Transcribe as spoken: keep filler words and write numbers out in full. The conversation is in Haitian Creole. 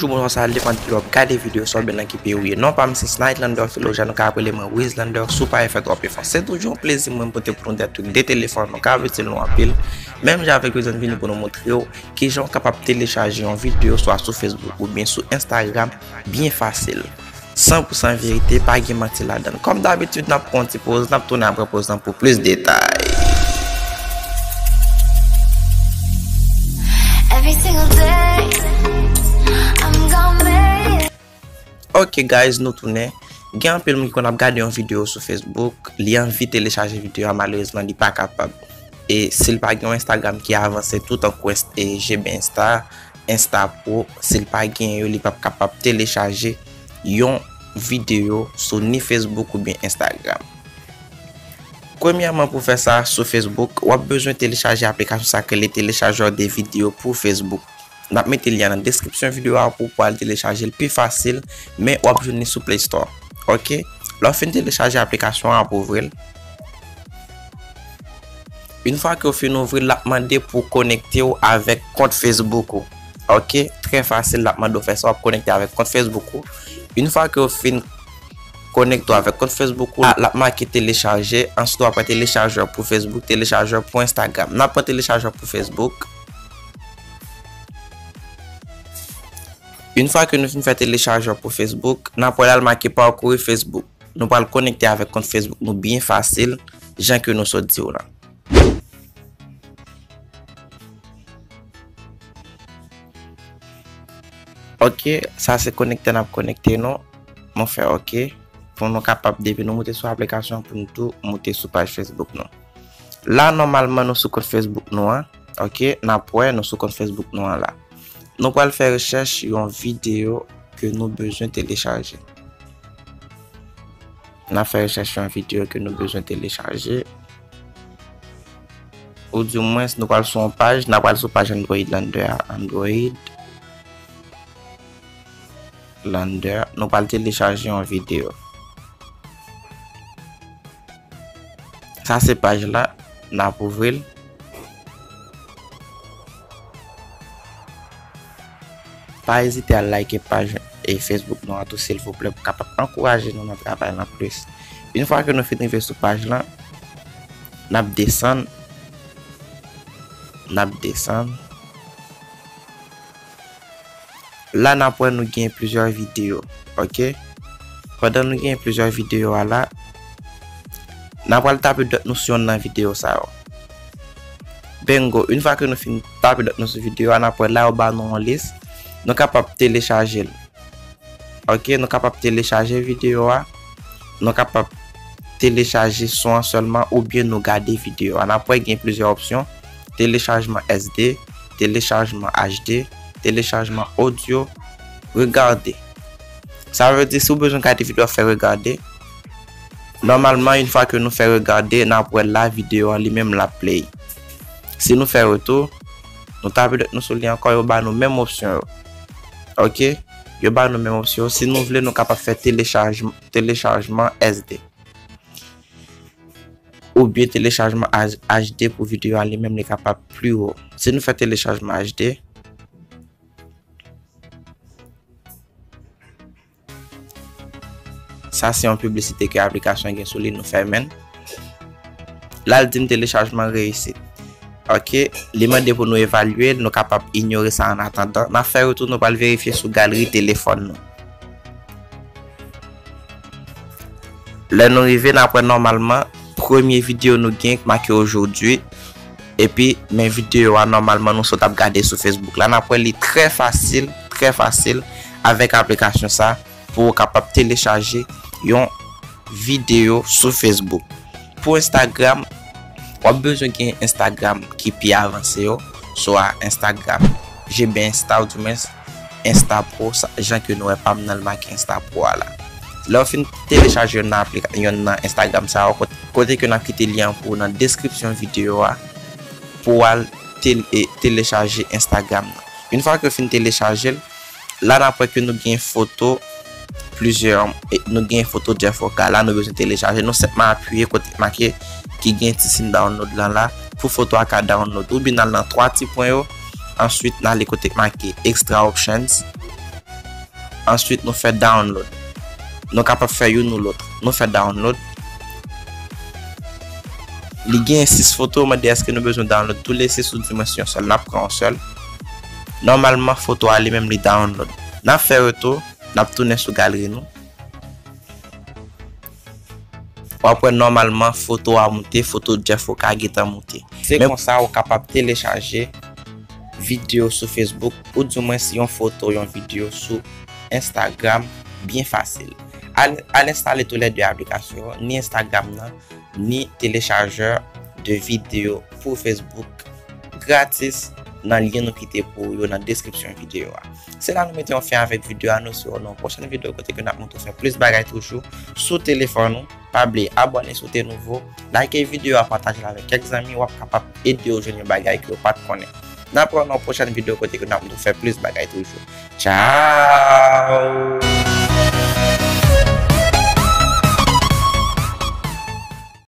Tout moun sa depann ki lè w ap gade videyo sa oubyen nan ki peyi w ye. Non pa m se Snight Lander Philogène, ou ka rele mwen Wiz Lander, si w pa fè twòp efò. Se toujou yon plezi mwen pote pou nou dèt de telefòn, nou ka itil nou anpil. Menm jan avèk yo, nou vini pou nou montre w kijan w kapab telechaje yon videyo swa sou Facebook oubyen sou Instagram byen fasil. San pou san verite, pa gen manti ladan l. Kòm dabitid, n ap pran yon ti poz, n ap tounen apre poz lan pou plis detay. Every single day, I'm gonna make it. Ok guys, nou tounen. Gen anpil moun ki konn ap gade yon videyo sou Facebook, li anvi telechaje videyo a, malerezman li pa kapab. E si l pa gen yon Instagram ki avanse tou tankou Inst- e G B Insta, Insta Pro, si l pa gen yo, li p ap kapab telechaje yon videyo sou ni Facebook oubyen Instagram. Premyèman, pou fè sa sou Facebook, w ap bezwen telechaje aplikasyon sa k rele Téléchargeur de vidéo pour Facebook. N ap mete lyen an nan deskripsyon videyo a pou w pral telechaje l pi fasil, men w ap jwenn li sou Play Store. Ok? Lè w fin telechaje aplikasyon an, w ap ouvri l. Yon fwa ke w fin ouvri l, l ap mande pou w konekte w avèk kont Facebook ou. Ok? Trè fasil, l ap mande w fè sa, w ap konekte avèk kont Facebook ou. Yon fwa ke w fin konekte w avèk kont Facebook ou, l ap make telechaje, answit w ap wè telechajè pou Facebook, telechajè pou Instagram. N ap pran telechajè pou Facebook. Yon fwa ke nou fin fè telechajè pou Facebook, n ap wè l al make parcourir Facebook. Nou pral konekte avèk kont Facebook nou byen fasil, jan ke nou sot di w la. Ok, sa se konekte n ap konekte nou. Mwen fè ok. Pou nou kapab, depi nou moute sou aplikasyon, pou nou tou moute sou paj Facebook nou. La, nòmalman, nou sou kont Facebook nou an. Ok, n ap wè nou sou kont Facebook nou an la. Nou pral fè rechèch yon videyo ke nou bezwen telechaje. N ap fè rechèch yon videyo ke nou bezwen telechaje. Ou di mwens, nou pral sou yon paj, n ap pral sou paj Android Lander a. Android Lander, nou pral telechaje yon videyo. Sa se paj la, n ap ouvri l. Pa ezite al like paj e Facebook nou an tou, silvouplè, pou kapab ankouraje nou nan travay lan plis. Yon fwa ke nou fin rive sou paj lan, n ap desann, n ap desann. La, n ap wè nou gen plizyè videyo, ok? Pandan nou gen plizyè videyo a la, n ap pral tape dwèt nou sou yonn nan videyo sa yo. Bingo, yon fwa ke nou fin tape dwèt nou sou videyo a, n ap wè la yo ba nou yon lis. Nou kapab telechaje l. Ok, nou kapab telechaje videyo a. Nou kapab telechaje son an sèlman oubyen nou gade videyo a. N ap wè gen plizyè opsyon. Telechajman S D, telechajman H D, telechajman odyo, regade. Sa vle di si w bezwen gade videyo a, fè regade. Nòmalman, yon fwa ke nou fè regade, n ap wè la videyo a li menm l ap play. Si nou fè retou, nou tape dwèt nou sou li ankò, yo ba nou menm opsyon yo. Ok? Yo ba nou menm opsyon yo. Si nou vle, nou kapab fè telechaj, telechajman S D. Oubyen telechajman H-, H D pou videyo a li menm, li kapab pli wo. Si nou fè telechajman H D, sa se yon piblisite ke aplikasyon gen sou li, nou fèmen l. La, l di n telechajman reyisit. Ok, li mande pou nou evalye l, nou kapab inyore sa an atandan. N ap fè retou, nou pral verifye sou galri telefòn nou. Lè nou rive, n ap wè nòmalman, premye videyo nou gen k make aujourd'hui, epi men videyo a nòmalman nou sot ap gade sou Facebook la. N ap wè li trè fasil, trè fasil avèk aplikasyon sa pou w kapab telechaje yon videyo sou Facebook. Pou Instagram, w ap bezwen gen Instagram ki pi avanse yo, swa Instagram G B Insta ou di mwens Insta Pro, sa, jan ke nou wè pa m nan l make Insta Pro a la. Lè w fin telechaje yonn nan aplika-, yonn nan Instagram sa yo, kot-, kote ke n ap kite lyen an pou w nan deskripsyon videyo a, pou w al tele-, e, telechaje Instagram nan. Yon fwa ke w fin telechaje l, la n ap wè ke nou gen foto plizyè, e, nou gen foto Jeff Oka. La nou bezwen telechaje, nou senpman apiye kote make ki gen ti siy download lan la pou foto a ka download. Oubyen n al nan twa ti pwen yo, answit n ale kote make extra options. Answit, nou fè download. Nou kapab fè youn ou lòt. Nou fè download. Li gen sis foto, mande èske nou bezwen download tou le sis ou di mwen si yon sèl. N ap pran yon sèl. Nòmalman, foto a li menm li download. N ap fè retou, n ap tounen sou galri nou. W ap wè nòmalman foto a moute, foto Jeff Oka gentan moute. Se konsa ou kapab telechaje videyo sou Facebook, ou di mwen si yon foto, yon videyo sou Instagram byen fasil. Al, al enstale tou le de aplikasyon yo, ni Instagram nan, ni telechajè de videyo pou Facebook gratis nan lyen nou kite pou ou yo nan deskripsyon videyo a. Se la nou mete yon fen avèk videyo a, nou se wè nan yon pwochèn videyo kote ke n ap montre w fè plis bagay toujou sou telefòn ou. Pa bliye abòne si w te nouvo, like videyo a, pataje l avèk kèk zanmi, w ap kapab ede yo jwenn yon bagay ke yo pa t konnen. N ap wè w nan yon pwochèn videyo kote ke n ap montre w fè plis bagay toujou. Tchao!